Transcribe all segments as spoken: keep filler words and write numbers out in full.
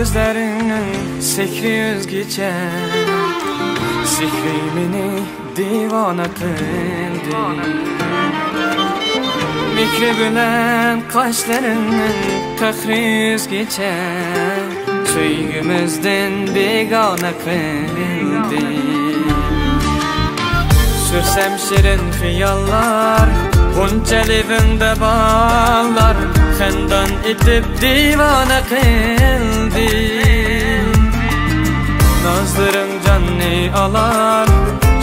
كۆزلەرنىڭ سېھرى ئۆزگىچە، سېھرى مېنى دىۋانە قىلدى. مېھرى بىلەن قاشلىرىڭنىڭ قەھرى ئۆزگىچە، سۆيگۈمىزدىن بىگانە قىلدى. سۈرسەم شېرىن خىياللار، غۇنچە لېۋىڭدە باللار، خەندان ئېتىپ دىۋانە قىلدى. نازلىرىڭ جاننى ئالار،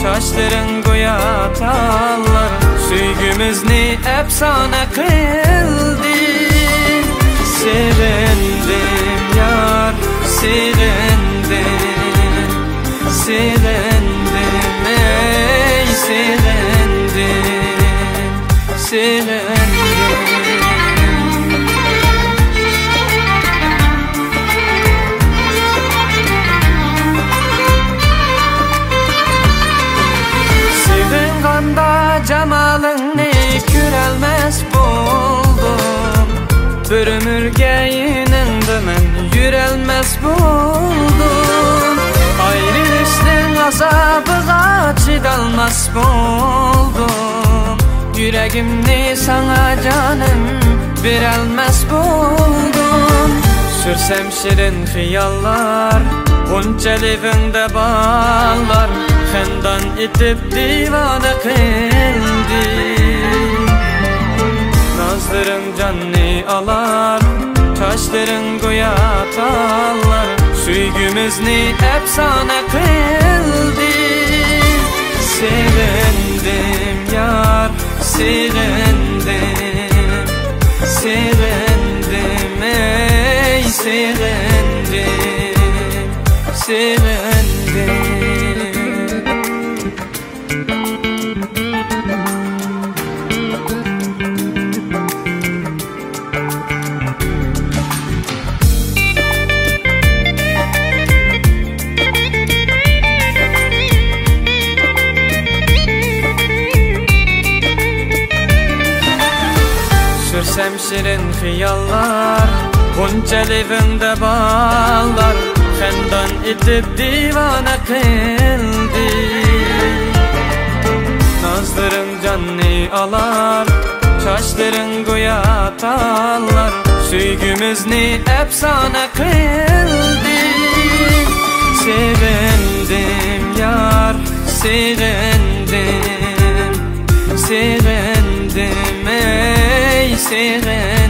چاچلىرىڭ گويا تاللار، سۆيگۈمىزنى ئەپسانە قىلدى. سېغىندىم يار، سېغىندىم، سېغىندىم، ئەي سېغىندىم، سېغىندىم. سېغىنغاندا جامالىڭنى كۆرەلمەس بولدۇم. بىر ئۆمۈرگە يېنىڭدا مەن يۈرەلمەس بولدۇم. ئايرىلىشنىڭ ئازابىغا چىدالماس بولدۇم. يۈرىكىمنى ساڭا جانىم بېرەلمەس بولدۇم. سۈرسەم شېرىن خىياللار، غۇنچە لېۋىڭدە باللار، خەندان ئېتىپ دىۋانە قىلدى. نازلىرىڭ جاننى ئالار، چاچلىرىڭ گويا تاللار، سۆيگۈمىزنى ئەپسانە قىلدى. سېغىندىم يار، سېغىندىم، سېغىندىم، ئەي سېغىندىم، سېغىندىم. سۈرسەم شېرىن خىياللار، غۇنچە لېۋىڭدە باللار، خەندان ئېتىپ دىۋانە قىلدى. نازلىرىڭ جاننى ئالار، چاچلىرىڭ گويا تاللار، سۆيگۈمىزنى ئەپسانە قىلدى. سېغىندىم يار، سېغىندىم، سېغىندىم، ئەي سېغىندىم.